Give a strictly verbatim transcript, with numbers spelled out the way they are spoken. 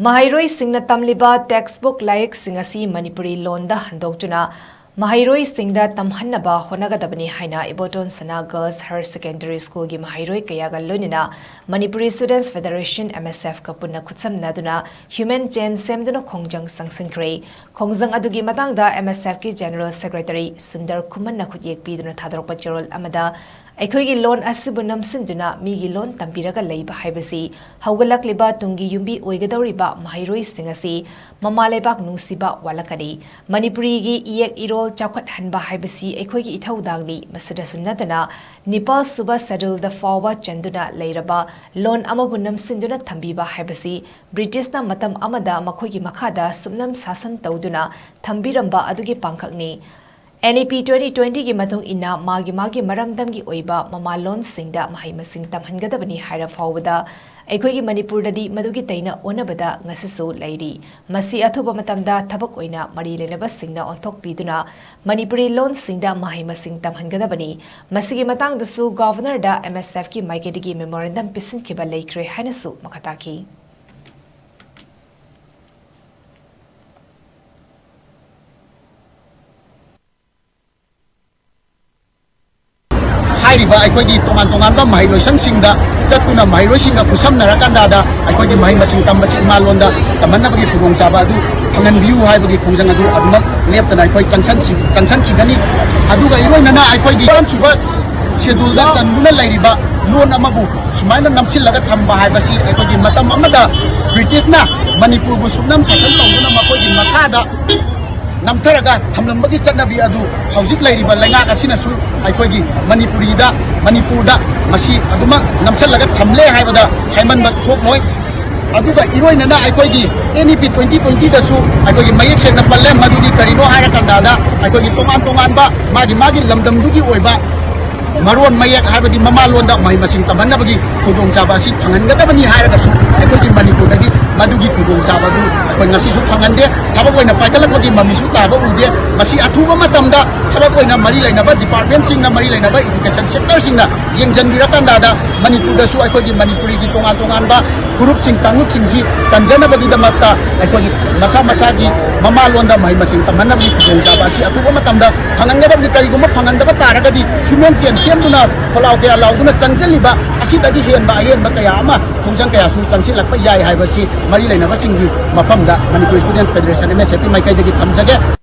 ꯃꯍꯩꯔꯣꯏꯁꯤꯡꯅ ꯇꯝꯂꯤꯕ textbook ꯂꯥꯏꯔꯤꯛꯁꯤꯡ ꯑꯁꯤ ꯃꯅꯤꯄꯨꯔꯤ ꯂꯣꯟꯗ ꯍꯟꯗꯣꯛꯇꯨꯅ ꯃꯍꯩꯔꯣꯏꯁꯤꯡꯗ ꯇꯝꯍꯟꯅꯕ ꯍꯣꯠꯅꯒꯗꯕꯅꯤ ꯍꯥꯏꯅ ꯏꯕꯣꯇꯣꯟ ꯁꯅꯥ Girls Higher Secondary Schoolꯒꯤ ꯃꯍꯩꯔꯣꯏ ꯀꯌꯥꯒ ꯂꯣꯏꯅꯅ Manipuri Students Federation, M S F ꯀ ꯄꯨꯟꯅ ꯈꯨꯠꯁꯝꯅꯗꯨꯅ human chain ꯁꯦꯝꯗꯨꯅ ꯈꯣꯡꯖꯪ ꯆꯪꯁꯤꯟꯈ꯭ꯔꯦ꯫ ꯈꯣꯡꯖꯪ ꯑꯗꯨꯒꯤ ꯃꯇꯥꯡꯗ M S F ꯀꯤ General Secretary ꯁꯨꯟꯗꯔ ꯈꯨꯃꯟꯅ ꯈꯨꯠꯌꯦꯛ ꯄꯤꯗꯨꯅ ꯊꯥꯗꯣꯔꯛꯄ ꯆꯦꯔꯣꯜ ꯑꯃꯗ, ꯑꯩꯈꯣꯏꯒꯤ ꯂꯣꯟ ꯑꯁꯤꯕꯨ ꯅꯝꯁꯤꯟꯗꯨꯅ ꯃꯤꯒꯤ ꯂꯣꯟ ꯇꯝꯕꯤꯔꯒ ꯂꯩꯕ ꯍꯥꯏꯕꯁꯤ ꯍꯧꯒꯠꯂꯛꯂꯤꯕ ꯇꯨꯡꯒꯤ ꯌꯨꯝꯕꯤ ꯑꯣꯏꯒꯗꯧꯔꯤꯕ ꯃꯍꯩꯔꯣꯏꯁꯤꯡ ꯑꯁꯤ ꯃꯃꯥ ꯂꯩꯕꯥꯛ ꯅꯨꯡꯁꯤꯕ ꯋꯥꯠꯂꯛꯀꯅꯤ꯫ ꯃꯅꯤꯄꯨꯔꯤꯒꯤ ꯏꯌꯦꯛ ꯏꯔꯣꯜ ꯆꯥꯎꯈꯠꯍꯟꯕ ꯍꯥꯏꯕꯁꯤ ꯑꯩꯈꯣꯏꯒꯤ ꯏꯊꯧꯗꯥꯡꯅꯤ꯫ ꯃꯁꯤꯗꯁꯨ ꯅꯠꯇꯅ, ꯅꯤꯄꯥꯜ ꯁꯨꯕ Schedule ꯗ ꯐꯥꯎꯕ ꯆꯟꯗꯨꯅ ꯂꯩꯔꯕ ꯂꯣꯟ ꯑꯃꯕꯨ ꯅꯝꯁꯤꯟꯗꯨꯅ ꯊꯝꯕꯤꯕ ꯍꯥꯏꯕꯁꯤ ꯕ꯭ꯔꯤꯇꯤꯁꯅ ꯃꯇꯝ ꯑꯃꯗ ꯃꯈꯣꯏꯒꯤ ꯃꯈꯥꯗ ꯁꯨꯞꯅꯝ ꯁꯥꯁꯟ ꯇꯧꯗꯨꯅ ꯊꯝꯕꯤꯔꯝꯕ ꯑꯗꯨꯒꯤ ꯄꯥꯡꯈꯛꯅꯤ꯫ N E P twenty twenty ꯒꯤ ꯃꯇꯨꯡ ꯏꯟꯅ ꯃꯥꯒꯤ ꯃꯥꯒꯤ ꯃꯔꯝꯗꯝꯒꯤ ꯑꯣꯏꯕ ꯃꯃꯥꯂꯣꯟꯁꯤꯡꯗ ꯃꯍꯩ ꯃꯁꯤꯡ ꯇꯝꯍꯟꯒꯗꯕꯅꯤ ꯍꯥꯏꯔ ꯐꯥꯎꯕꯗ, ꯑꯩꯈꯣꯏꯒꯤ ꯃꯅꯤꯄꯨꯔꯗꯗꯤ ꯃꯗꯨꯒꯤ ꯇꯩꯅ ꯑꯣꯟꯅꯕꯗ ꯉꯁꯤꯁꯨ ꯂꯩꯔꯤ꯫ ꯃꯁꯤ ꯑꯊꯨꯕ ꯃꯇꯝꯗ ꯊꯕꯛ ꯑꯣꯏꯅ ꯃꯔꯤ ꯂꯩꯅꯕꯁꯤꯡꯅ ꯑꯣꯟꯊꯣꯛꯄꯤꯗꯨꯅ ꯃꯅꯤꯄꯨꯔꯤ ꯂꯣꯟꯁꯤꯡꯗ ꯃꯍꯩ ꯃꯁꯤꯡ ꯇꯝꯍꯟꯒꯗꯕꯅꯤ꯫ ꯃꯁꯤꯒꯤ ꯃꯇꯥꯡꯗꯁꯨ Governor ꯗ M S F ꯀꯤ ꯃꯥꯏꯀꯩꯗꯒꯤ memorandum ꯄꯤꯁꯤꯟꯈꯤꯕ ꯂꯩꯈ꯭ꯔꯦ ꯍꯥꯏꯅꯁꯨ ꯃꯈꯥ ꯇꯥꯈꯤ꯫ ꯍꯥꯏꯔꯤꯕ ꯑꯩꯈꯣꯏꯒꯤ ꯇꯣꯉꯥꯟ ꯇꯣꯉꯥꯟꯕ ꯃꯍꯩꯂꯣꯏꯁꯪꯁꯤꯡꯗ ꯆꯠꯇꯨꯅ ꯃꯍꯩꯔꯣꯏꯁꯤꯡꯒ ꯈꯨꯠꯁꯝꯅꯔꯀꯥꯟꯗ ꯑꯩꯈꯣꯏꯒꯤ ꯃꯍꯩ ꯃꯁꯤꯡ ꯇꯝꯕꯁꯤ ꯏꯃꯥ ꯂꯣꯟꯗ ꯇꯝꯍꯟꯅꯕꯒꯤ ꯈꯨꯗꯣꯡꯆꯥꯕ ꯑꯗꯨ ꯐꯪꯍꯟꯕꯤꯌꯨ ꯍꯥꯏꯕꯒꯤ ꯈꯣꯡꯖꯪ ꯑꯗꯨ ꯑꯗꯨꯃꯛ ꯂꯦꯞꯇꯅ ꯑꯩꯈꯣꯏ ꯆꯪꯁꯟꯁꯤ-, ꯆꯪꯁꯟꯈꯤꯒꯅꯤ꯫ ꯑꯗꯨꯒ ꯏꯔꯣꯏꯅꯅ ꯑꯩꯈꯣꯏꯒꯤ ꯇꯔꯥꯃꯥꯄꯟ ꯁꯨꯕ Schedule ꯗ ꯆꯟꯗꯨꯅ ꯂꯩꯔꯤꯕ ꯂꯣꯟ ꯑꯃꯕꯨ ꯁꯨꯃꯥꯏꯅ ꯅꯝꯁꯤꯜꯂꯒ ꯊꯝꯕ ꯍꯥꯏꯕꯁꯤ ꯑꯩꯈꯣꯏꯒꯤ ꯃꯇꯝ ꯑꯃꯗ ꯕ꯭ꯔꯤꯇꯤꯁꯅ ꯃꯅꯤꯄꯨꯔꯕꯨ ꯁꯨꯞꯅꯝ ꯁꯥꯁꯟ ꯇꯧꯗꯨꯅ ꯃꯈꯣꯏꯒꯤ ꯃꯈꯥꯗ ꯅꯝꯊꯔꯒ ꯊꯝꯂꯝꯕꯒꯤ ꯆꯠꯅꯕꯤ ꯑꯗꯨ ꯍꯧꯖꯤꯛ ꯂꯩꯔꯤꯕ ꯂꯩꯉꯥꯛ ꯑꯁꯤꯅꯁꯨ ꯑꯩꯈꯣꯏꯒꯤ ꯃꯅꯤꯄꯨꯔꯤꯗ, ꯃꯅꯤꯄꯨꯔꯗ ꯃꯁꯤ ꯑꯗꯨꯃꯛ ꯅꯝꯁꯤꯜꯂꯒ ꯊꯝꯂꯦ ꯍꯥꯏꯕꯗ ꯍꯥꯏꯃꯟꯕ ꯊꯣꯛꯂꯣꯏ꯫ ꯑꯗꯨꯒ ꯏꯔꯣꯏꯅꯅ ꯑꯩꯈꯣꯏꯒꯤ N E P twenty twenty ꯗꯁꯨ ꯑꯩꯈꯣꯏꯒꯤ ꯃꯌꯦꯛ ꯁꯦꯡꯅ ꯄꯜꯂꯦ꯫ ꯃꯗꯨꯗꯤ ꯀꯔꯤꯅꯣ ꯍꯥꯏꯔꯀꯥꯟꯗ ꯑꯩꯈꯣꯏꯒꯤ ꯇꯣꯉꯥꯟ ꯇꯣꯉꯥꯟꯕ ꯃꯥꯒꯤ ꯃꯥꯒꯤ ꯂꯝꯗꯝꯗꯨꯒꯤ ꯑꯣꯏꯕ ꯃꯔꯣꯟ ꯃꯌꯦꯛ ꯍꯥꯏꯕꯗꯤ ꯃꯃꯥꯂꯣꯟꯗ ꯃꯍꯩ ꯃꯁꯤꯡ ꯇꯝꯍꯟꯅꯕꯒꯤ ꯈꯨꯗꯣꯡꯆꯥꯕ ꯑꯁꯤ ꯐꯪꯍꯟꯒꯗꯕꯅꯤ ꯍꯥꯏꯔꯒꯁꯨ ꯑꯩꯈꯣꯏꯒꯤ ꯃꯅꯤꯄꯨꯔꯗꯗꯤ ꯃꯗꯨꯒꯤ ꯈꯨꯗꯣꯡꯆꯥꯕ ꯑꯗꯨ ꯉꯁꯤꯁꯨ ꯐꯪꯍꯟꯗꯦ꯫ ꯊꯕꯛ ꯑꯣꯏꯅ ꯄꯥꯏꯈꯠꯂꯛꯄꯒꯤ ꯃꯃꯤꯁꯨ ꯇꯥꯕ ꯎꯗꯦ꯫ ꯃꯁꯤ ꯑꯊꯨꯕ ꯃꯇꯝꯗ ꯊꯕꯛ ꯑꯣꯏꯅ ꯃꯔꯤ ꯂꯩꯅꯕ department ꯁꯤꯡꯅ, ꯃꯔꯤ ꯂꯩꯅꯕ education sector ꯁꯤꯡꯅ ꯌꯦꯡꯁꯤꯟꯕꯤꯔꯀꯥꯟꯗ ꯃꯅꯤꯄꯨꯔꯗꯁꯨ ꯑꯩꯈꯣꯏꯒꯤ ꯃꯅꯤꯄꯨꯔꯤꯒꯤ ꯇꯣꯉꯥꯟ ꯇꯣꯉꯥꯟꯕ ꯒ꯭ꯔꯨꯞꯁꯤꯡ, ꯀꯥꯡꯂꯨꯞꯁꯤꯡꯁꯤ ꯀꯟꯖꯅꯕꯒꯤꯗꯃꯛꯇ ꯑꯩꯈꯣꯏꯒꯤ ꯃꯁꯥ ꯃꯁꯥꯒꯤ ꯃꯃꯥ ꯂꯣꯟꯗ ꯃꯍꯩ ꯃꯁꯤꯡ ꯇꯝꯍꯟꯅꯕꯒꯤ ꯈꯨꯗꯣꯡꯆꯥꯕ ꯑꯁꯤ ꯑꯊꯨꯕ ꯃꯇꯝꯗ ꯐꯪꯍꯟꯒꯗꯕꯅꯤ꯫ ꯀꯔꯤꯒꯨꯝꯕ ꯐꯪꯍꯟꯗꯕ ꯇꯥꯔꯒꯗꯤ human chain ꯁꯦꯝꯗꯨꯅ ꯈꯣꯜꯂꯥꯎ ꯀꯌꯥ ꯂꯥꯎꯗꯨꯅ ꯆꯪꯁꯤꯜꯂꯤꯕ ꯑꯁꯤꯗꯒꯤ ꯍꯦꯟꯕ ꯑꯍꯦꯟꯕ ꯀꯌꯥ ꯑꯃ ꯈꯣꯡꯖꯪ ꯀꯌꯥꯁꯨ ꯆꯪꯁꯤꯜꯂꯛꯄ ꯌꯥꯏ ꯍꯥꯏꯕꯁꯤ ꯃꯔꯤ ꯂꯩꯅꯕꯁꯤꯡꯒꯤ ꯃꯐꯝꯗ Manipur Students Federation, M S F ꯀꯤ ꯃꯥꯏꯀꯩꯗꯒꯤ ꯊꯝꯖꯒꯦ꯫